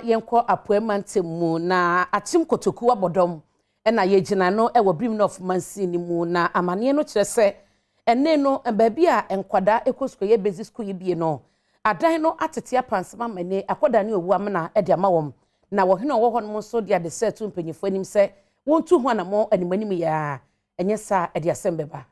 Yɛnkɔ Apueɛ Mantam mu na Akyem Kotoku Abɔdɔm na yɛgyina no wɔ Birim North mansin no mu, na amaneɛ no kyerɛ sɛ ɛnne no baabi a nkwadaa kɔ sukuu, ɛyɛ basic school yi bie no, adan no atete apansam ama ɛnne akɔdane owu amena de ama wɔn. Na ɔhene a ɔwɔ hɔnom nso de adesrɛ to mpanyinfoɔ anim sɛ wɔntu ho anammɔn animanim yɛ a, ɛnyɛ saa a ɛde asɛm bɛba.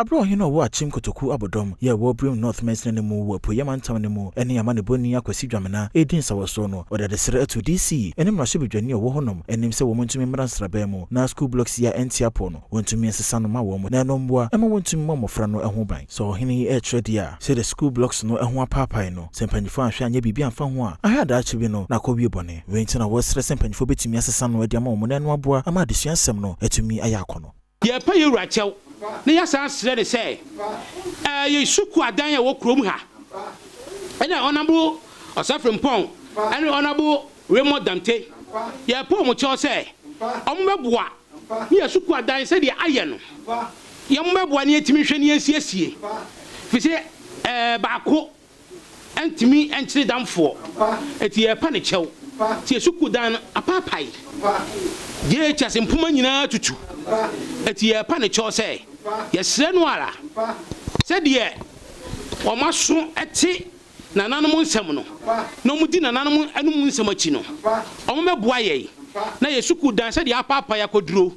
Bere a ɔhene a ɔwɔ Akyem Kotoku Abodɔm yɛ ɛwɔ Birim North mansini no mu wɔ Apueeɛ Mantam no mu ne amanebɔni Akwasi Dwamena redi nsawɔsoɔ no, ɔde adesrɛ ato DC ne mmarahyɛbadwani a ɔwɔ hɔnom anim sɛ wɔntumi mmra nsraban mu na school blocks yi a ɛnte apɔ no wɔntumi nsesa no ma wɔn na ɛno mmoa mma wɔntumi mmɔ mmɔfra no ho ban. Sɛ ɔhene yi rekyerɛ deɛ a, sɛdeɛ school blocks no ho apaapae no, sɛ mpanyinfoɔ anhwɛ anyɛ biribi amfa ho a, ahwɛ a daakye bi no na akɔwie bɔne. Wei nti na wɔresrɛ sɛ mpanyinfoɔ bɛtumi asesa no de ama wɔn na ɛno aboa ama adesua nsɛm no atumi ayɛ akɔnɔ. Yɛrepɛ yɛn wura kyɛw na yɛasan asrɛ no sɛ yɛn sukuu adan a ɛwɔ kurom ha ne Honourable Ɔsah Frimpong ne Honourable Raymond Damte, yɛrepɛ wɔn kyɛw sɛ wɔmmɛboa ne yɛn sukuu adan sɛdeɛ ayɛ no, wɔmmɛboa na yɛntumi nhwɛ na yɛnsiesie, firi sɛ baako ntumi nkyere damfoɔ, enti yɛrepa no kyɛw. Nti yɛn sukuu dan no apaapae, JHS mpoma nyinaa atutu, enti yɛrepa no kyɛw sɛ yɛsrɛ no ara sɛdeɛ wɔn aso te nananom nsɛm no na wɔdi nananom anom nsɛm akyi no, wɔmmɛboa yɛn na yɛn sukuu dan sɛdeɛ apaapae akɔduro,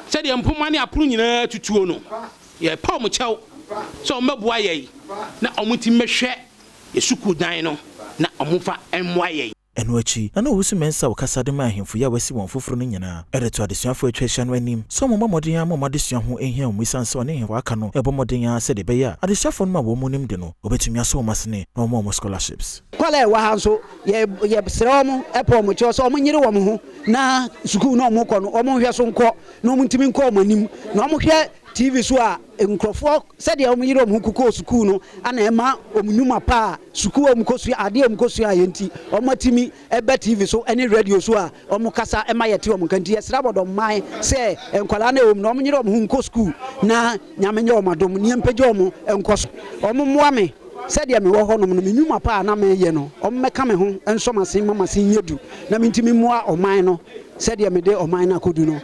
sɛdeɛ mpoma ne apono nyinaa atutuo no. Yɛrepa wɔn kyɛw sɛ wɔmmɛboa yɛn na wɔntumi mmɛhwɛ yɛn sukuu dan no na wɔmfa mmoa yɛn. Ɛno akyi, na na Owusu Mensah a ɔkasa de ma ahemfo yi a wɔasi wɔn foforo no nyinaa de to adesuafo a atwa ahyia no anim sɛ wɔmmɔ mmɔden ara mma wɔn adesua ho nhia wɔn esiane sɛ ɔne ahemfo a aka no rebɔ mmɔden ara sɛdeɛ ɛbɛyɛ a adesuafo no ma wɔn mu nimde no wɔbɛtumi asɔ wɔn asene na wɔama wɔn scholarships. Nkwadaa a ɛwɔ ha nso, yɛsrɛ wɔn, pɛ wɔn kyɛw sɛ wɔnyere wɔn ho na sukuu no a wɔkɔ no, wɔnhwɛ so nkɔ na wɔntumi nkɔ wɔn anim, na wɔhwɛ TV so a nkurɔfoɔ sɛdeɛ wɔn yere wɔn ho kokɔɔ sukuu no na ɛma wɔn nnwuma pa a sukuu a wɔkɔsua adeɛ a wɔkɔsuaeɛ nti wɔatumi ba TV so ne radio so a wɔkasa ma yɛte wɔn nka nti yɛsrɛ abɔdɔmman sɛ nkwadaa no a ɛwɔ mu no wɔn nyere wɔn ho nkɔ sukuu na Nyame nyɛ wɔn adom na yɛmpagya wɔn nkɔ so. Wɔn mmoa me sɛdeɛ mewɔ hɔnom no me nnwuma pa a na meyɛ no wɔn mmɛka me ho nsɔ m'asen ma m'asen nyɛ du na mentumi mmoa ɔman no sɛdeɛ mede ɔman no akɔdu no.